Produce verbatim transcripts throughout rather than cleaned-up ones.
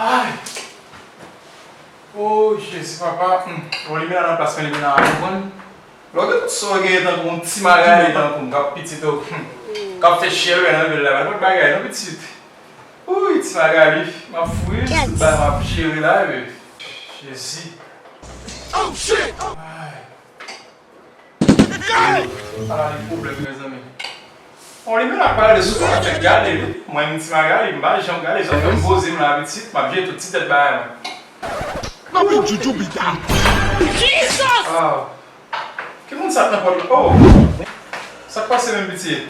Ay! Oh, Jezi, papa. Hmm. Bon, li mete nan plas mwen, li mete nan, konprann. Lè w gen tout sa w gen tankou yon ti Magali tankou m, k ap pitit ou, hmm, k ap fè chèlbè nan vil la, pa t bagay non, pitit. Wi, ti Magali, m ap fouye tout bagay, m ap jere la, wi. Jezi. Oh, shit! Ay. Ala de pwoblèm, mezanmi. On li menm ap pale sou sa, fèk gade li. Mwen, m ti Magali, m pa janm gade, sa fè m poze m la, pitit, m ap jere tout ti tèt bagay mwen. Mami Juju Bita. Jesus! Ah. Ki moun sa k nan pòt la? Oh! Sa k pase menm, pitit?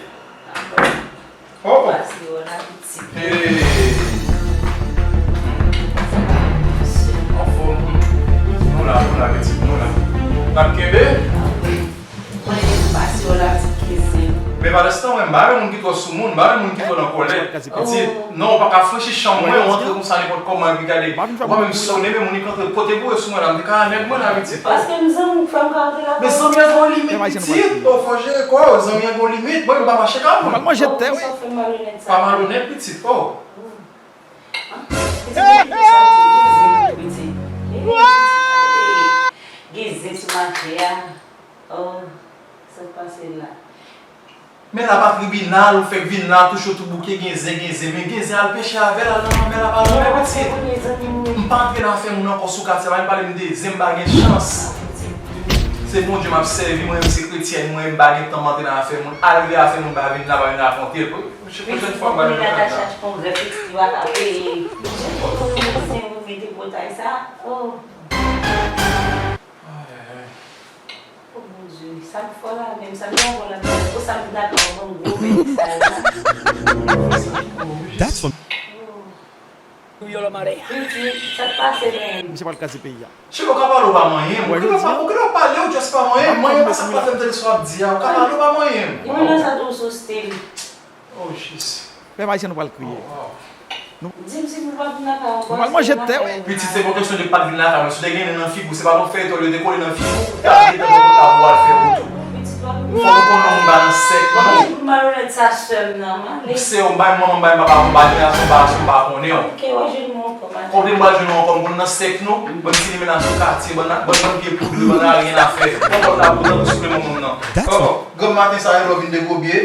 Oh! Pase yo la, pitit. Hey! Anfòm. Nou la, nou la, pitit, nou la. N ap kenbe? Mwen, pase yo la, pitit, kenze. Men pandanstan, mwen, m pa renmen moun ki twò sou moun, m pa renmen moun ki twò nan kòlè. Pitit, non, ou pa ka franchi chanm mwen, ou antre konsa nenpòt kòman, epi gade, ou pa menm sonnen, men moun ki antre pote boure sou mwen la, m te ka nèg mwen la, pitit. Paske m zanmi, fè m ka antre lakay. Men zanmi an gen yon limit, pitit. Oh, fò jere kò w, zanmi an gen yon limit. Mwen, m pa mache ka moun. Pral manje tè, wi. Sa fè malonèt sa. Pa malonèt, pitit, oh. Gen zen sou mache a. Oh, sa k pase la? Men la pa tribinal, ou fèk vin la, touche w tou bouke, gen zen, gen zen. Men gen zen, al peche avè l, al nan lanmè, l ap al lanmè, pitit. M pa antre nan afè moun ankò sou katye a, pa vin pale m de zen, m pa gen chans. Se Bondye m ap sèvi, mwen menm se kretyèn, mwen menm m pa gen tan m antre nan afè moun. Al veye afè moun, pa vin la, pa vin rakonte l. Pwochèn fwa m pral nan afè moun. Kongrè festi w a ka peye. Zen pou mete potay sa. Oh. Ay, ay, ay. Oh, Bondye, sa k fò la menm, sa k fò la menm, o sa m dakò, bon, gwo bèl sa yo la. That's for Wi, yolo mare. Wi, sa k pase menm? Misye pral kraze peyi a. Chelo, ka pale w pa manyen m. Ou kite w pale, ou just pa manyen m. Manyen m pa sa k pa fè m tande sa w ap di a. Ou ka pale w pa manyen m. Ou menm nan sa tou sou stil. Oh, jis. Pèp ayisyen, nou pral kriye. Di m si pou pa vin lakay ankò. Nou pral manje tè, wi. Pitit, se pa kesyon de pa t vin lakay mwen. Si w te gen nen nan figi w, se pa t yon feyton li te kole nan figi w, ou t ap gentan pran tab ou al fè wout ou. Fò nou konnen yon bagay nan sèk nou. Malonèt sa sè m nan, man. Se yon bagay manman m bay papa m, m pa gen asan, m pa asan, m pa konnen w. Kote m pral jwenn ou ankò, m konn nan sèk nou, bann ti limena sou katye, bann, bann, bann vye poudre, bann aryen afè. Pran kòb la pou tankou souple manman m nan. Oh, granm maten sa, yo vin degobye.